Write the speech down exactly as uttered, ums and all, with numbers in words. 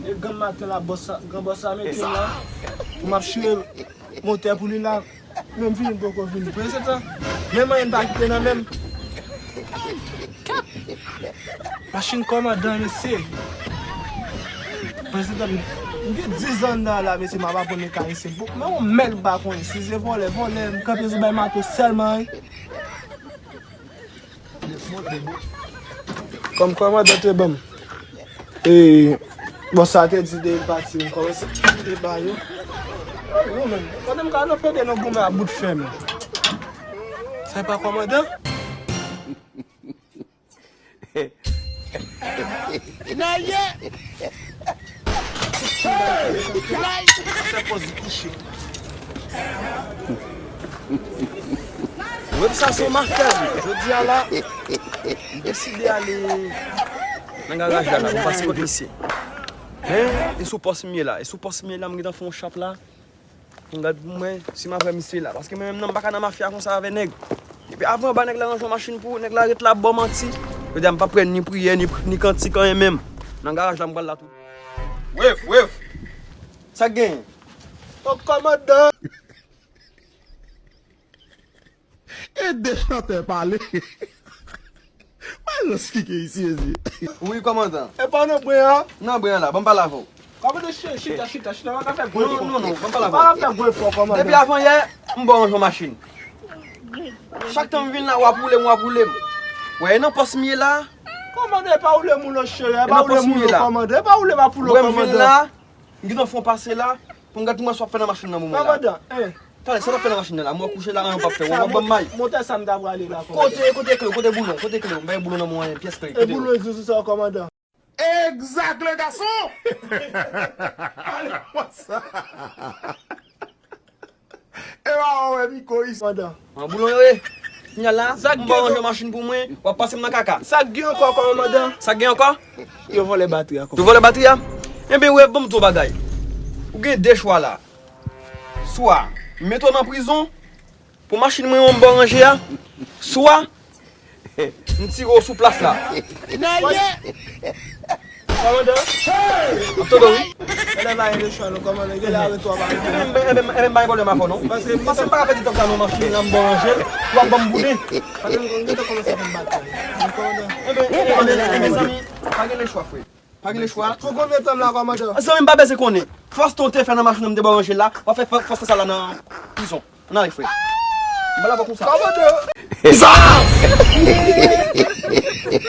E granm maten la, bòs sa, gran bòs sa mete m la. Pou m ap chire motè pou li la. Menm vini m poko vini. Prezidan, menm anyen m pa kite nan men m. Machin kòmandan, mesye. Prezidan, m gen diz an nan la, mesye, m ap aprann mekanisyen. Bon, men yon mèl m pa konnen. Si se vòlè, vòlè, m kanpe sou bay mato sèlman, wi. Kòm kòmandan te ban m. E, bon, sa te di de pati, m kòmanse de ba yo. Yo menm, pandan m ka nan pede nan goumen a bout fè m. Sa e pa kòmandan? Neye! Fè pòz kouche. Wèv sa se yon mafya, wi. Jodi a la, m deside ale nan garaj la, la, pou m pase kot misye. Men, e sou pòs m ye la. E sou pòs m ye la, m gentan fè yon chap la. Pou m gad pou m wè si m ap wè misye la. Paske mwen menm nan, m pa ka nan mafya konsa avè nèg. Epi avan ba nèg la ranje yon machin pou ou, nèg la ret la ap ba w manti. Jodi a m p ap pran ni priyè, ni, ni kantik, anyen menm. Nan garaj la, m pral la tou. Wèv, wèv. Sa k genyen? Ô kòmandan! E de chantè pale. Mwen reskike isi, ezi. Wi, kòmandan. E pa nan bren an? Nan bren an la, ban m pale avè w. Kòmandan, chi-, chita, chita, chita, pa ka fè gwo efò. Non, non, non, ban m pale avè w. Pa ka fè gwo efò, kòmandan. Depi avan yè, m ba w ranje yon machin. Chak tan m vin la, w ap woule m, w ap woule m. Wè, e nan pòs m ye la. Kòmandan, e pa woule m ou non, cheri, e pa woule m ou non, kòmandan, e pa woule m ap woule w, kòmandan. Wè, m vin la, m gentan fè yon pase la, pou m gad kòman sa w ap fè nan machin nan pou mwen la. Kòmandan, en. Talè, sa w ap fè nan machin nan la? Mwen kouche la, anyen w p ap fè. W ap ban m may. Motè sa m ta prale la, kòmandan. Kote, kote kle w, kote boulon, kote kle w? M pa gen boulon nan men w, pyès kle, kote boulon? E boulon sou sa, kòmandan. Egzak, le gason! Ale, konsa. E pa wè Miko isi. Kòmandan. An boulon yo ye. Kounya la, m ba w ranje machin pou mwen, w ap pase m nan kaka. Sa k gen ankò, kòmandan? Sa k gen ankò? Yo vòlè batri a, kòmandan. Yo vòlè batri a? Enben, wè, ban m di w bagay. Ou gen de chwa la. Swa m mete w nan prizon pou machin mwen an m ba w ranje a, swa m tire w sou plas la. Kòmandan. M ap tande w, wi. Elèv la gen de chwa, non, kòmandan. Gen lè arete w ap arete. Enben, enben, enben, m pa gen pwoblèm avè w, non. Paske m pa ka pèdi tan sa, non, machin nan m ba w ranje l, w ap ban m boude. Paske m gentan kòmanse fè m batay. Kòmandan. Enben, enben, enben, enben, mezanmi, pa gen lechwa, frè. Pa gen lechwa. Fò konbyen tan m la, kòmandan? Zanmi m pa bezwen konnen. Fòs tan w te fè nan machin nan m te ba w ranje l la, w ap fè fò-, fòs tan sa la nan prizon. Ann ale, frè. M pa la pou konsa. Kòmandan! Sa!